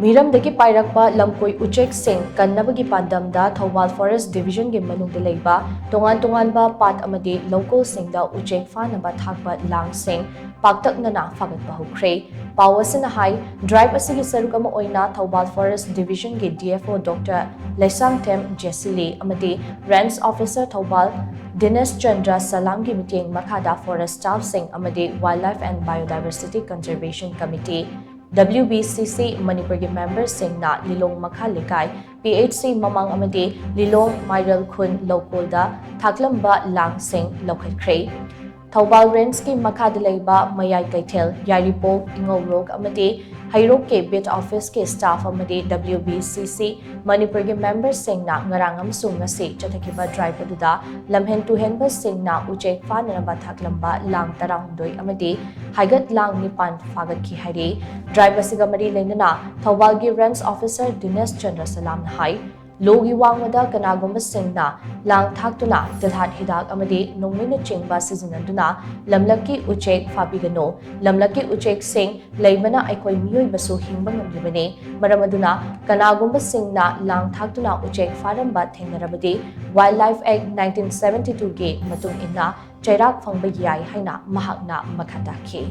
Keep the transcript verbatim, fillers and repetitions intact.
ꯃꯤꯔꯝꯗꯒꯤ ꯄꯥꯏꯔꯛꯄ ꯂꯝꯀꯣꯏ ꯎꯆꯦꯛꯁꯤꯡ ꯀꯟꯅꯕꯒꯤ ꯄꯥꯟꯗꯝꯗ Thoubal Forest Division ꯒꯤ ꯃꯅꯨꯡꯗ ꯂꯩꯕ ꯇꯣꯉꯥꯟ ꯇꯣꯉꯥꯟꯕ ꯄꯥꯠ ꯑꯃꯗꯤ ꯂꯧꯀꯣꯜꯁꯤꯡꯗ ꯎꯆꯦꯛ ꯐꯥꯅꯕ ꯊꯥꯛꯄ ꯂꯥꯡꯁꯤꯡ ꯄꯥꯛꯇꯛꯅꯅ ꯐꯥꯒꯠꯄ ꯍꯧꯈ꯭ꯔꯦ꯫ ꯄꯥꯎ ꯑꯁꯤꯅ ꯍꯥꯏ, drive ꯑꯁꯤꯒꯤ ꯁꯔꯨꯛ ꯑꯃ ꯑꯣꯏꯅ ꯊꯧꯕꯥꯜ Forest Division ꯒꯤ D F O Doctor Leishangthem ꯖꯦꯁꯤꯂꯤ ꯑꯃꯗꯤ Range Officer ꯊꯧꯕꯥꯜ ꯗꯤꯅꯦꯁ ꯆꯟꯗ꯭ꯔ ꯁꯂꯥꯝꯒꯤ ꯃꯤꯠꯌꯦꯡ ꯃꯈꯥꯗ forest staff ꯁꯤꯡ ꯑꯃꯗꯤ Wildlife and Biodiversity Conservation Committee, W B C C ꯃꯅꯤꯄꯨꯔꯒꯤ member ꯁꯤꯡꯅ ꯂꯤꯂꯣꯡ ꯃꯈꯥ ꯂꯩꯀꯥꯏ P H C ꯃꯃꯥꯡ ꯑꯃꯗꯤ ꯂꯤꯂꯣꯡ ꯃꯥꯏꯔꯦꯜ ꯈꯨꯟ ꯂꯧꯀꯣꯜꯗ ꯊꯥꯛꯂꯝꯕ ꯂꯥꯡꯁꯤꯡ ꯂꯧꯈꯠꯈ꯭ꯔꯦ꯫ ꯊꯧꯕꯥꯜ Range ꯀꯤ ꯃꯈꯥꯗ ꯂꯩꯕ ꯃꯌꯥꯏ ꯀꯩꯊꯦꯜ, ꯌꯥꯏꯔꯤꯄꯣꯛ, ꯏꯉꯧꯔꯣꯛ ꯑꯃꯗꯤ ꯍꯩꯔꯣꯛꯀꯤ beat office ꯀꯤ staff ꯑꯃꯗꯤ W B C C ꯃꯅꯤꯄꯨꯔꯒꯤ member ꯁꯤꯡꯅ ꯉꯔꯥꯡ ꯑꯃꯁꯨꯡ ꯉꯁꯤ ꯆꯠꯊꯈꯤꯕ drive ꯑꯗꯨꯗ ꯂꯝꯍꯦꯟ ꯇꯨꯍꯦꯟꯕꯁꯤꯡꯅ ꯎꯆꯦꯛ ꯐꯥꯅꯅꯕ ꯊꯥꯛꯂꯝꯕ ꯂꯥꯡ ꯇꯔꯥꯍꯨꯝꯗꯣꯏ ꯑꯃꯗꯤ ꯍꯥꯏꯒꯠ ꯂꯥꯡ ꯅꯤꯄꯥꯟ ꯐꯥꯒꯠꯈꯤ ꯍꯥꯏꯔꯤ꯫ Drive ꯑꯁꯤꯒ ꯃꯔꯤ ꯂꯩꯅꯅ ꯊꯧꯕꯥꯜꯒꯤ Range Officer ꯗꯤꯅꯦꯁ ꯆꯟꯗ꯭ꯔ ꯁꯂꯥꯝꯅ ꯍꯥꯏ, ꯂꯣꯒꯤ ꯋꯥꯡꯃꯗ ꯀꯅꯥꯒꯨꯝꯕꯁꯤꯡꯅ ꯂꯥꯡ ꯊꯥꯛꯇꯨꯅ ꯇꯤꯜꯍꯥꯠ ꯍꯤꯗꯥꯛ ꯑꯃꯗꯤ ꯅꯣꯡꯃꯩꯅꯆꯤꯡꯕ ꯁꯤꯖꯤꯟꯅꯗꯨꯅ ꯂꯝꯂꯛꯀꯤ ꯎꯆꯦꯛ ꯐꯥꯕꯤꯒꯅꯨ꯫ ꯂꯝꯂꯛꯀꯤ ꯎꯆꯦꯛꯁꯤꯡ ꯂꯩꯕꯅ ꯑꯩꯈꯣꯏ ꯃꯤꯑꯣꯏꯕꯁꯨ ꯍꯤꯡꯕ ꯉꯝꯂꯤꯕꯅꯤ꯫ ꯃꯔꯝ ꯑꯗꯨꯅ ꯀꯅꯥꯒꯨꯝꯕꯁꯤꯡꯅ ꯂꯥꯡ ꯊꯥꯛꯇꯨꯅ ꯎꯆꯦꯛ ꯐꯥꯔꯝꯕ ꯊꯦꯡꯅꯔꯕꯗꯤ Wildlife Act nineteen seventy two ꯒꯤ ꯃꯇꯨꯡ ꯏꯟꯅ ꯆꯩꯔꯥꯛ ꯐꯪꯕ ꯌꯥꯏ ꯍꯥꯏꯅ ꯃꯍꯥꯛꯅ ꯃꯈꯥ ꯇꯥꯈꯤ꯫